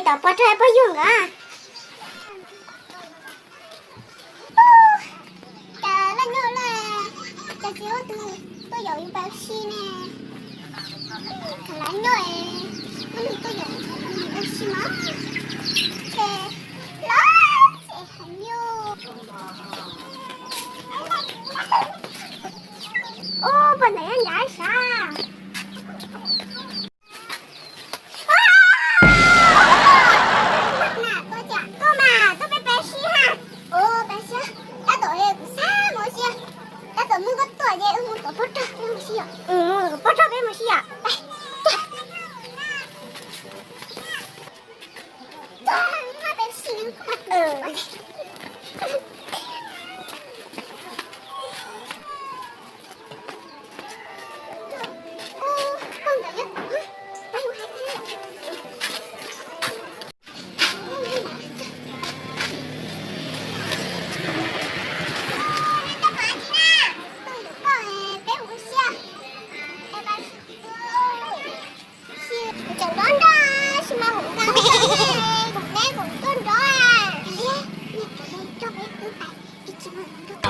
Tom pog rog pog yug nkawd. Cas laj nyob laj, cas txiv huab tus tuaj yaum yus pab si ne. Cas laj nyob es muaj neeg tuaj yaum yus pab si mas, ces laj ces heev li. Ub, pog ntawm nyob nrad sav. Tuaj mas, tuaj peb pab si ha. Ub, pab si, tab tom kuv xav mus si. Tab tom mus koj tuaj ces wb mus tom pog rog peb mus si yom. Mus tom pog rog peb mus si yom. Tseem nrov nrog, tsis mas kuv nqa kuv neb kuv tuaj nrov. Liab, niag kis coj peb wb pais ib tsis muaj nrov.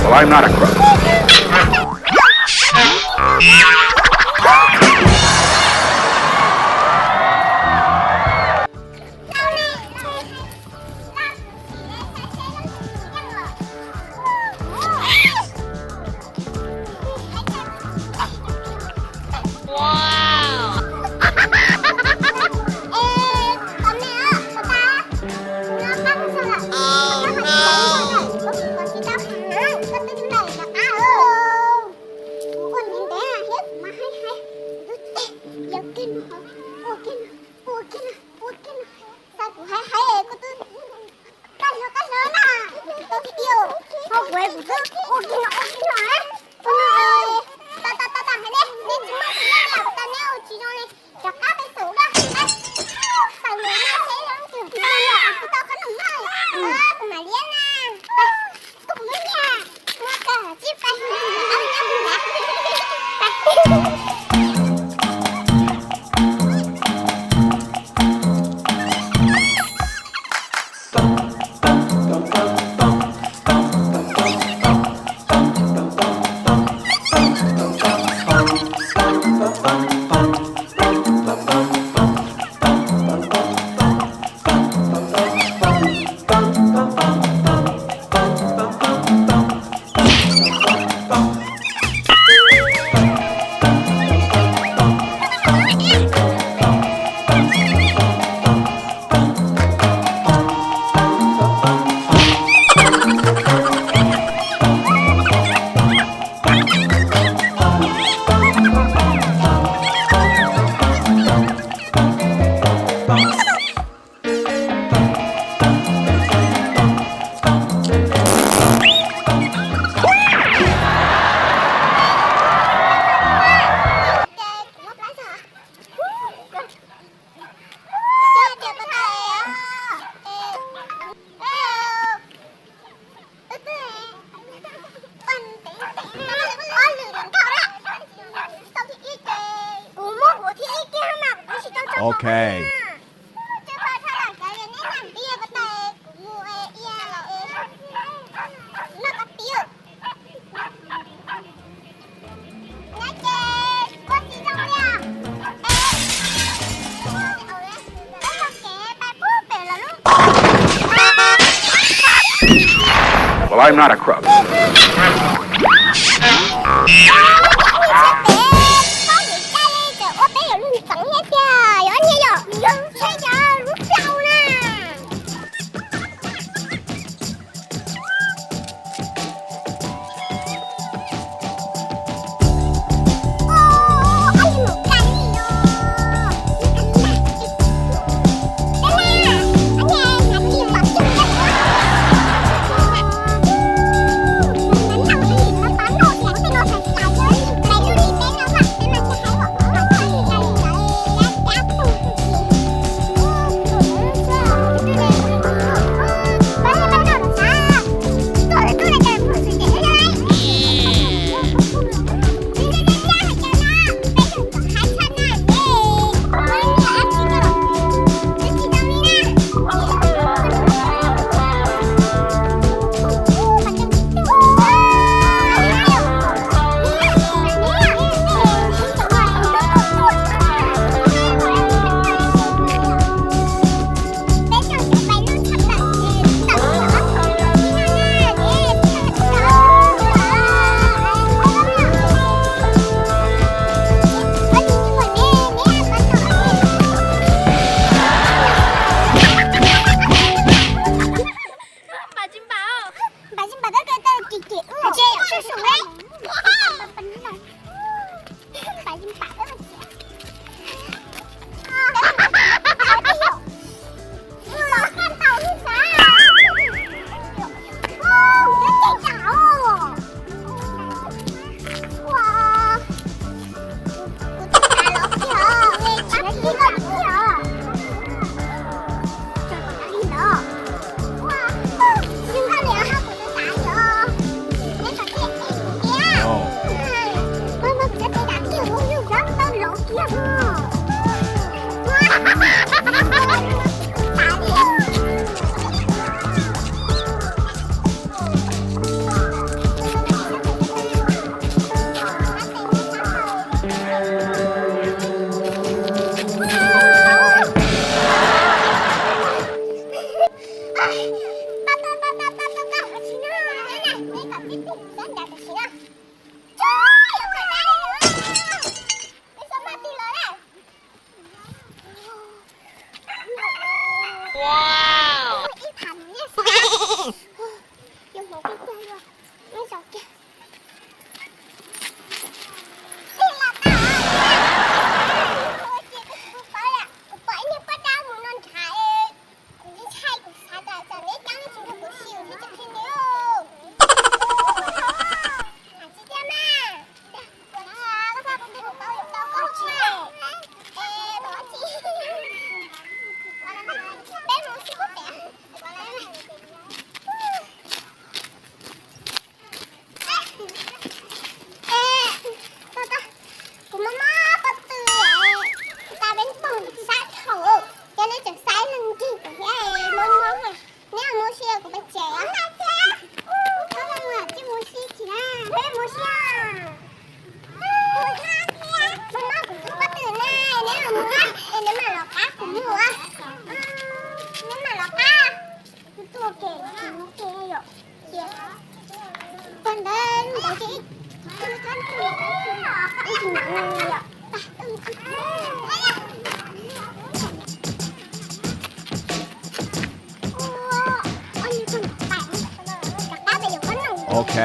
Well, I'm not a crook. Ua kiag no, ua kiag no, ua kiag no, ua kiag no. Xav kuv hais hais kuv twb qab hlo qab hlo na. Tau tiag tiag. Ho kuv kuv twb ua kiag no ua kiag no. Ua no. Tau tau tau tau hais nej, nej tsis muaj tsis muaj yam tas nej ua tsis zoo li. Rov qab peb xaws dua. Xaws lawm no ces zoo twg no yom, kuv tau qab no na. Kuv mam liab na. Kuv muab nyiaj muab tau tsib pab, ob nyob kuv nrad. Ob lwm nkauj na. Tau thib ib ces kuv muab huv thib ib kiag mas kuv tsis tau tso. Ok. Well, I'm not a crook. Kuv mob mob pob tw, tas peb poog sab dhau, yog nej tseem saib neeg ncig kuv thiab mob mob na, neb mus si kuv pes tsev os. Tsis mus si tsis na, peb mus si. Mob mob kuv pob tw na, neb mus es neb mam los qab kuv mus, neb mam los qab. Tus tuaj ke, tus tuaj ke yom. Cia. Tag ntawd ntawd ces ib, ib, ib, ib, Ok.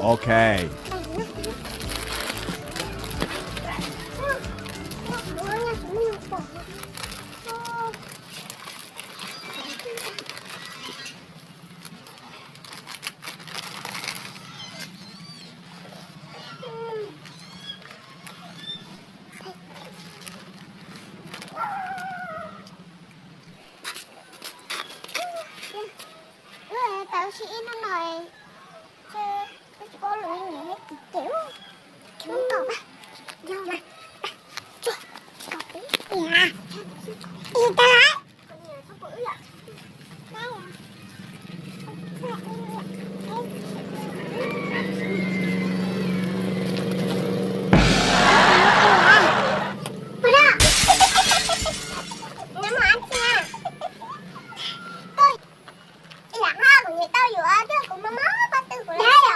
Ok. Tau si ib hnub no, tsis paub lus li, nyiam ces ces, hnub no mas, yog mas, tsis paub, ib tag. Ib yam no kuv nyiam tau yuav, kuv mob mob pob tw kuv los,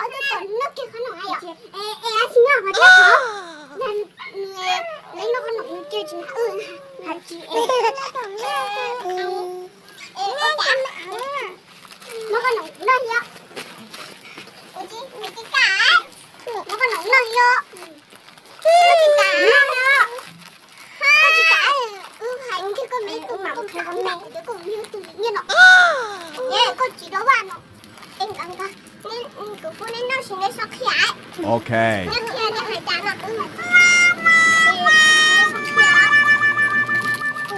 noj kiag qhob noom yom. Es, es, ab tsi nyob qhov twg, noj qhob noom nws cia tsis nrog wb, hais tsis es. Noj qhob noom noj yom. Noj qhob noom noj yom. Noj tsis tas, noj yom. Koj tsis kam, wb hais kiag koj me tub, koj me tub, koj me tub, koj me tub nyiaj no. Koj tsis dob vaj no. Es nkawd, kuv pub neb noj tsis, neb txhob qhia. Ok. Neb qhia neb hais cas no wb mam,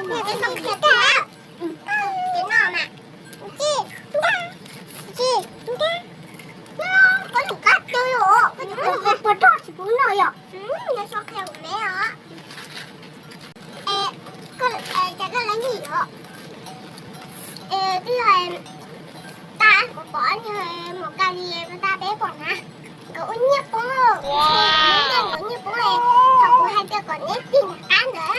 neb txhob qhia tiag. Ces no mas, tsis, tsis, koj lus kab tus, koj puas roj tsis pub noj yom. Neb txhob qhia kuv me os. Es, koj, es, cas koj lawv nyiam yom? Es, twb yog tas kuv pom niag Maum Ka Lis tas peb pom na, nkawd ua nyiaj poob, nkawd nyiaj poob, thaum kuv hais tias kom neb tig nram qab ntawd,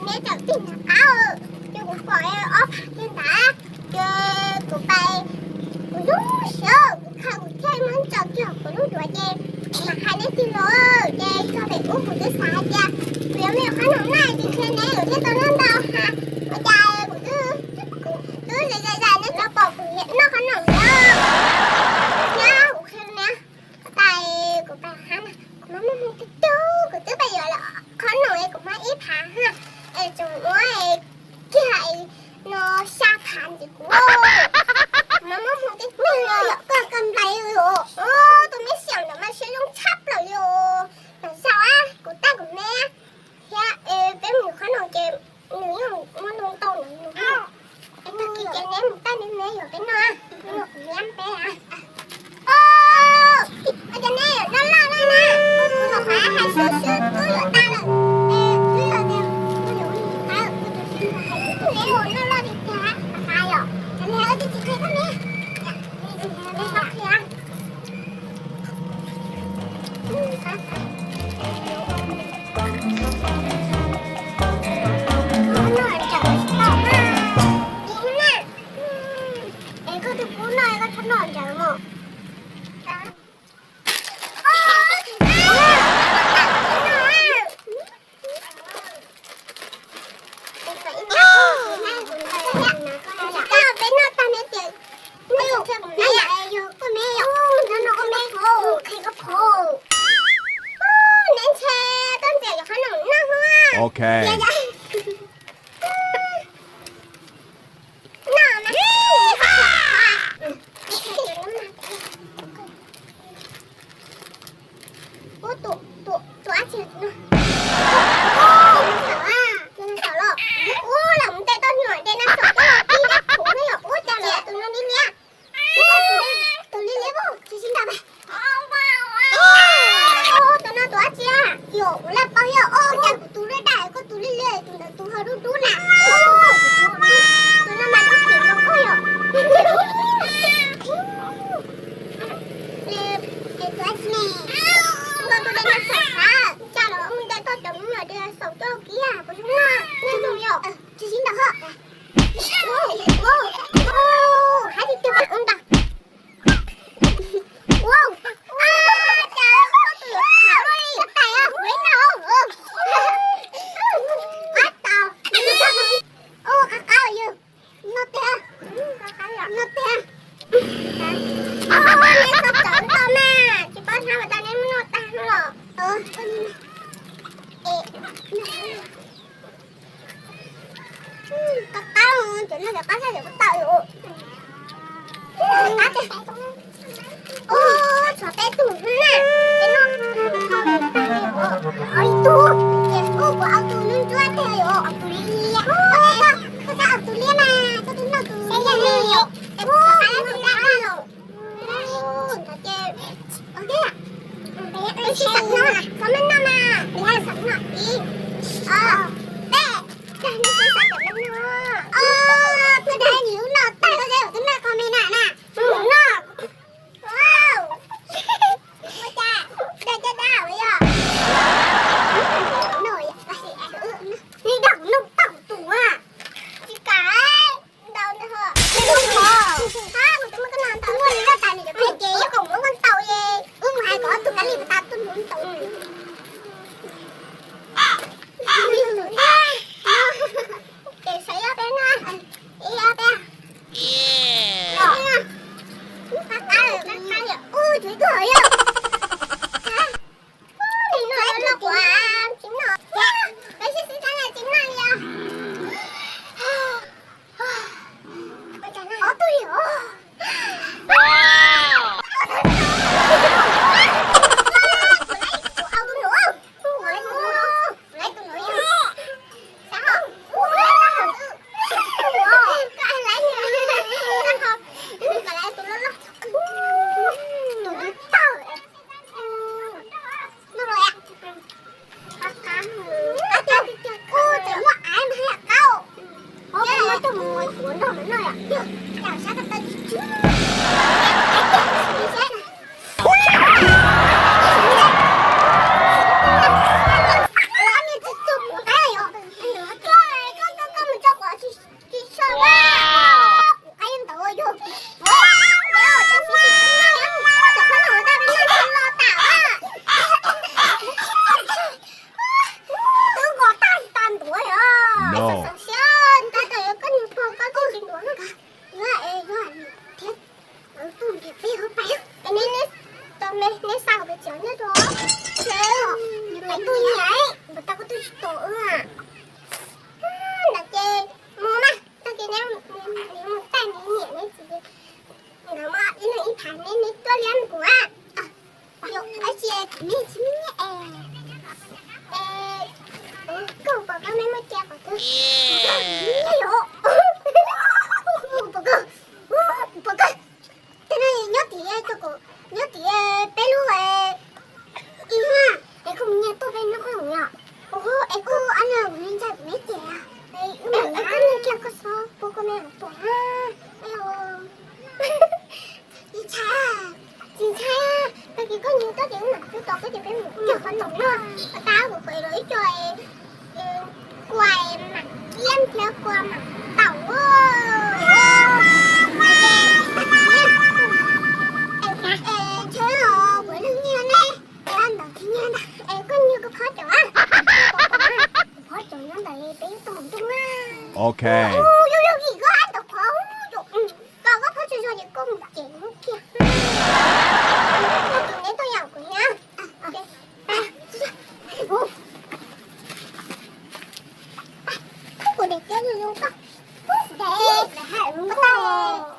neb txawm tig nram qab, ces kuv pom ob phav kiag ntawd, ces kuv pais, kuv zoo siab, kuv khaws kuv thiaj muab ntsaws kiag kuv lub duav ces mam hais neb tig los, ces txog pem ub kuv twb xav hais tias kuv yuav me qhob noom na ces qhia neb, kuv thiaj tau noj ntau ha. Ua cas kuv twb, kuv twb zais zais zais neb tsis pom kuv noj qhob noom na. Thiab kuv qhia neb, tas kuv pais hab na, kuv muab muag tug tug, kuv twb pais yuav qhob noom es kuv muab ib phav ha, es tseem muab kiag no xya phav ntxiv kuv. Kuv muab muag tug tug, koj kawg nplais li os. Tus me xiam ntawd mas siab zoo tshaj plaws li os. Mas zaum kuv tag kuv me thiab, peb mus qhob noom ces nws yeej muab ntau ntau nws nws. Es tag kis ces neb mus tag neb me yuav peb noj, kuv me peb. Ua cas neb yuav noj loj loj na, kuv los qhov hais xwb xwb twb yuav tag lawm. Es twb yog tias kuv yuav mus tag, neb ua noj loj tiag tiag, qab yom. Ces neb tsis tsis qhia koj me, neb txhob qhia. Es koj tus pub noj, koj txhob noj ntawd mog. Peb noj tag neb tias, yog koj me, yog koj me, koj me, neb ntshe koj ntxias yuav qhob noom noj. Ok. Ub, tus dab tsi no? Tus dinosaur los? Ub, los mus ntes tau nyuam dinosaur coj los pib dab qhuav no yom. Ub, cas los tus no liab liab. Tus liab liab, tsis sib nrog. Ub, tus no tus dab tsi? Yog kuv laj paub yog, ub, cas kuv tus daj daj, koj tus liab liab, tus ntawd tus ho dub dub na. Tus no mas dub tim los koj yom. Es tus dab tsi ne? Ua tus dinosaur xav, cas los mus ntes tau cov me nyuam dinosaur coj los pib, puas zoo na? Zoo yom. Tsis sib nrog ho. Hais tias tiag ua ntag. Ua, cas koj tus yuav khav luaj li, tais ua ib nta. Ua tau. Ua qab qab yus. Noj tiag. Noj tiag. Neb txhob txawv No cov qab sab cov kuj tawm. Ua, tshuav peb tug na. Peb no, ob ib tug, ces kuv, kuv ob tug nub ntsuab teg yom, ob tug liab. Koj txhob ob tug liab mas, koj twb noj tus liab li. Ua, qab sab tus daj daj los. Ntawd ces, ua, peb sib xav noj, koj maj noj mas, peb sib xav noj ib, ob, peb. Peb sib xav noj. Ua, koj dag nim lub no tag koj twb noj kho me na na. Mus noj. Ua cas dag caj dab yog? Noj, nws dag kuv noj tag tus a. Tsis kam. Ntau ntau ho. Ntau ho. Ha, kuv twb muab koj noj ntau. Muaj li loj tas nws cov pheej ces yog kom muab koj ntau ye. Wb mus hais kom ob tug kab li puas tau tuaj mus ntau. Ces sawv ib ob peb na. Ib ob peb. Ub, qab qab lawm, qab qab lawm. Ub, tshuav ib tug yog. Nim no loj loj kuv tsis noj. Peb sib xav noj tsis noj li os. Ob tug li os. Kuv laiv tus nuav, kuv laiv tus nuav yog. Xav ho. Koj laiv, koj laiv tus loj loj. Tus twb tawg. Noj los. Ua, tseem muaj aiv mas yam qaub. Ua, muab coj mus ua nrog mas noj yom. Yog, yam sab tau tau tsis tsw. Koj, koj, koj mus tso quav tsis tshua. Kuv qab ntawd yog. Twb nqos tag tsis tas ntuav os. Xav xav siab, koj niag pog koj twb tsis ntuav no. Yog es yog thiab, lawv tuaj nrhiav peb ho pais. Neb, neb xa kuv pais tsev nyob rau. Nws pais tuaj nyiam, npaum tau koj twb tsis tos wb. Ntawd ces mus mas, tag kis neb mus tag neb nyiam neb txiv, nkawd muaj ib leeg ib phav neb, neb tuaj liab kuv. Yog dab tsi kuv nyiam tsis nyiam es, es koj puas koj me muaj cia qhov twg? Nyiam yom. Kuv puas koj, kuv puas koj. Tej no nyob tim, nyob tim peb lub ib, es koj mus nyiag tuaj peb noj koj mus yom. Es kuj ob leeg kuv ntshai kuv me ces, es kuj ntshai kiag koj txhob pub koj me mus tuaj na. Tsis ntshai, tsis ntshai. Tag kis koj nyiag tuaj ces wb mam tuaj tos koj ces peb mus cog qhov ntoo noj. Tab kuv khaws los ib co kua mam kiab thiab kua mam taum. Ntshe los kuv nyiag ne, es ntawd tsis nyiag ntag, es koj nyiag koj phob cov, koj phob cov nyob ntawd peb yuav tau mus nroo. Ok. Yog, yog vim koj hab ntawd qhov, koj, koj phob tsaug zog ces koj mus ces hnub kiag. Koj tus neb tuaj yam kuv na. Kuv de kiab zoo zoo koj. Kuv de, kuv tau.